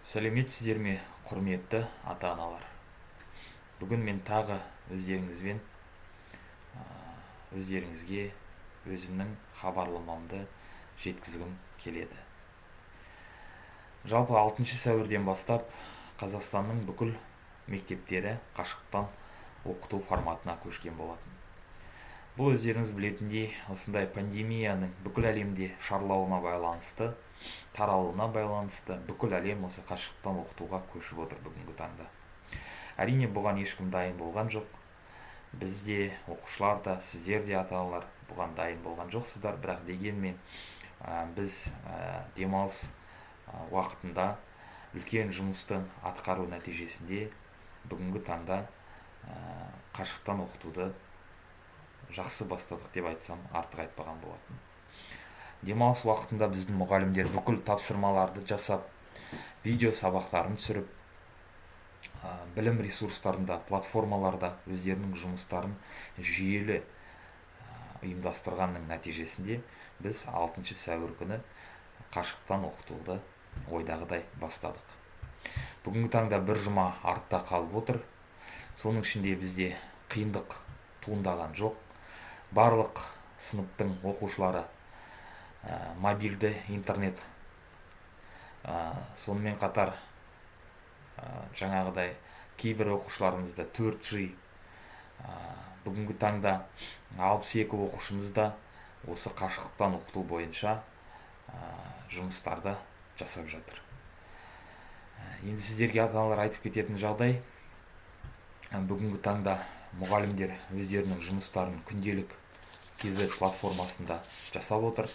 Сәлеметсіздер ме, құрметті ата-аналар! Бүгін мен тағы өздеріңізбен, өздеріңізге өзімнің хабарламамды жеткізгім келеді. Жалпы 6 сәуірден бастап Қазақстанның бүкіл мектептері қашықтан оқыту форматына көшкен болатын. Бұл, өздеріңіз білетіндей, осындай пандемияның бүкіл әлемде шарлауына байланысты, таралуына байланысты бүкіл әлем осы қашықтан оқытуға көшіп отыр бүгінгі таңда. Әрине, бұған ешкім дайын болған жоқ. Біз де, оқушылар да, сіздер де, ата-аналар, бұған дайын болған жоқсыздар. Бірақ дегенмен біз демалыс уақытында үлкен жұмысты атқару нәтижесінде бүгінгі таңда қашықтан оқытуды жақсы бастадық деп айтсам, артық айтпаған болатын. Демалыс уақытында біздің мұғалімдер бүкіл тапсырмаларды жасап, видео сабақтарын түсіріп, білім ресурстарында, платформаларда өздерінің жұмыстарын жүйелі ұйымдастырғанның нәтижесінде біз 6 сәуір күні қашықтан оқытуды ойдағыдай бастадық. Бүгінгі таңда бір жұма артта қалып отыр. Соның ішінде бізде қиындық туындаған жоқ. Барлық сыныптың оқушылары мобильді интернет, сонымен қатар жаңағыдай кейбір оқушыларымызда 4G, бүгінгі таңда 62 оқушымыз да осы қашықтан оқыту бойынша жұмыстарды жасап жатыр. Енді сіздерге, ата-аналар, айтып кететін жағдай: бүгінгі таңда мұғалімдер өздерінің жұмыстарын күнделік KZ платформасында жасап отыр.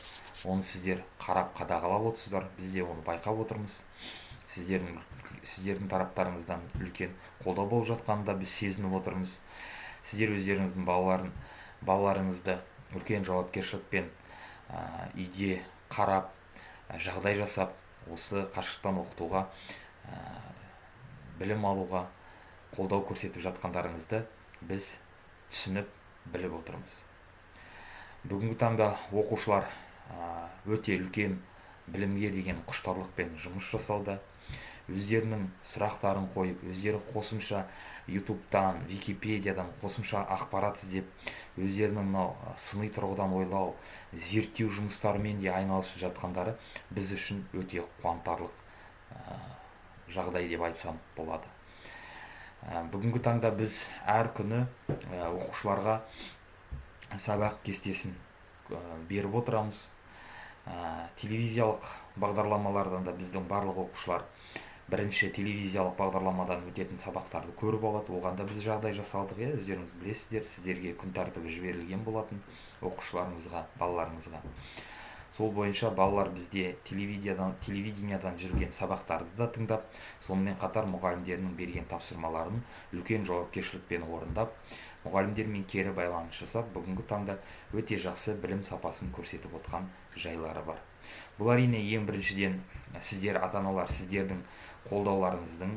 Оны сіздер қарап, қадағалап отырсыздар, біз де оны байқап отырмыз. Сіздердің тараптарыңыздан үлкен қолдау болып жатқанын да біз сезініп отырмыз. Сіздер өздеріңіздің балаларыңызды үлкен жауапкершілікпен үйде қарап, жағдай жасап, осы қашықтан оқытуға, білім алуға қолдау көрсетіп жатқандарыңызды біз түсініп, біліп отырмыз. Бүгінгі таңда оқушылар өте үлкен білімге деген құштарлықпен жұмыс жасауда. Өздерінің сұрақтарын қойып, өздері қосымша Ютубтан, Википедиядан қосымша ақпарат іздеп, өздерінің мынау сыни тұрғыдан ойлау, зерттеу жұмыстарымен де айналысып жатқандары біз үшін өте қуантарлық жағдай деп айтсам болады. Бүгінгі таңда біз әр күні оқушыларға сабақ кестесін беріп отырамыз. Телевизиялық бағдарламалардан да біздің барлық оқушылар бірінші телевизиялық бағдарламадан өтетін сабақтарды көріп алады. Оған да біз жағдай жасалдық, иә, өздеріңіз білесіздер, сіздерге күн тәртібі жіберілген болатын оқушыларыңызға, балаларыңызға. Сол бойынша балалар бізде телевидениядан жүрген сабақтарды да тыңдап, сонымен қатар мұғалімдерінің берген тапсырмаларын үлкен жауапкершілікпен орындап, мұғалімдермен кері байланыс жасап, бүгінгі таңда өте жақсы білім сапасын көрсетіп отқан жайлары бар. Бұл, әрине, ең біріншіден, сіздер, ата-аналар, сіздердің қолдауларыңыздың,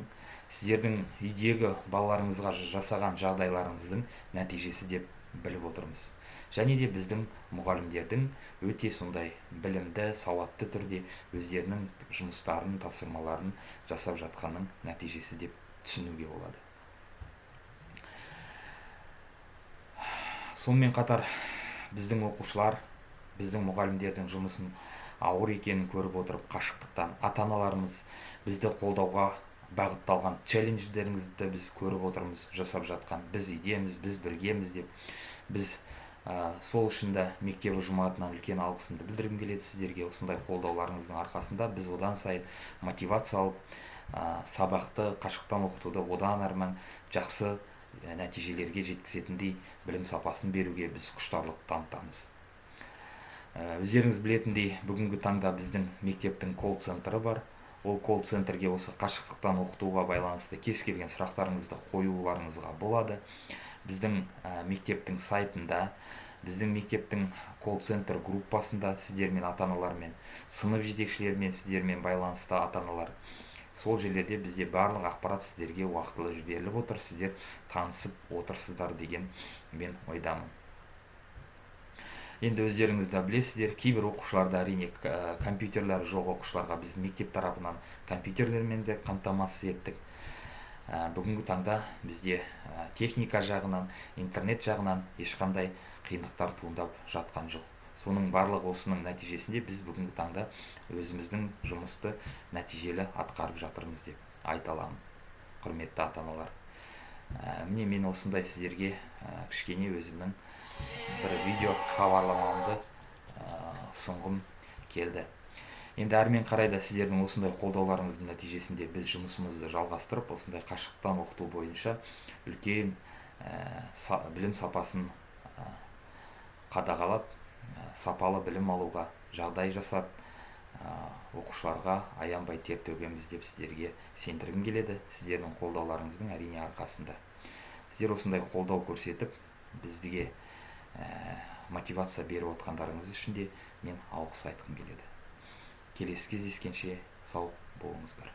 сіздердің үйдегі балаларыңызға жасаған жағдайларыңыздың нәтижесі деп біліп отырмыз. Және де біздің мұғалімдердің өте сондай білімді, сауатты түрде өздерінің жұмыстарын, тапсырмаларын жасап жатқанның нәтижесі деп түсінуге болады. Сонымен қатар біздің оқушылар біздің мұғалімдердің жұмысын ауыр екенін көріп отырып, қашықтықтан ата-аналарымыз бізді қолдауға бағытталған челлендждеріңізді біз көріп отырмыз жасап жатқан. «Біз үйдеміз, біз біргеміз» деп. Біз сол үшін де мектеп ұжымы атынан үлкен алғысымды білдіргім келеді сіздерге. Осындай қолдауларыңыздың арқасында біз одан сайын мотивация алып, сабақты, қашықтан оқытуды одан әрмен жақсы нәтижелерге жеткізетіндей білім сапасын беруге біз құштарлық танытамыз. Өздеріңіз білетіндей, бүгінгі таңда біздің мектептің колл-центрі бар. Ол колл-центрге осы қашықтықтан оқытуға байланысты кез келген сұрақтарыңызды қоюларыңызға болады. Біздің мектептің сайтында, біздің мектептің колл-центр группасында сіздермен, ата-аналармен, сынып жетекшілерімен, сіздермен байланыста ата-аналар, сол жерлерде бізде барлық ақпарат сіздерге уақытылы жіберіліп отыр, сіздер танысып отырсыздар деген мен ойдамын. Енді өздеріңіз де білесіздер, кейбір оқушыларда, әрине, компьютерлері жоқ оқушыларға біз мектеп тарапынан компьютерлермен де қамтамасыз еттік. Бүгінгі таңда бізде техника жағынан, интернет жағынан ешқандай қиындықтар туындап жатқан жоқ. Соның барлығы, осының нәтижесінде біз бүгінгі таңда өзіміздің жұмысты нәтижелі атқарып жатырмыз деп айта аламын, құрметті ата аналар. Міне, мен осындай сіздерге кішкене өзімнің бір видео хабарламамды ұсынғым келді. Енді әрмен қарай да сіздердің осындай қолдауларыңыздың нәтижесінде біз жұмысымызды жалғастырып, осындай қашықтан оқыту бойынша үлкен білім сапасын қадағалап, сапалы білім алуға жағдай жасап, оқушыларға аянбай тер төгеміз деп сіздерге сендіргім келеді. Сіздердің қолдауларыңыздың, әрине, арқасында. Сіздер осындай қолдау көрсетіп, бізге мотивация беріп отқандарыңыз үшін де мен алғыс айтқым келеді. Келесі кездескенше сау болыңыздар.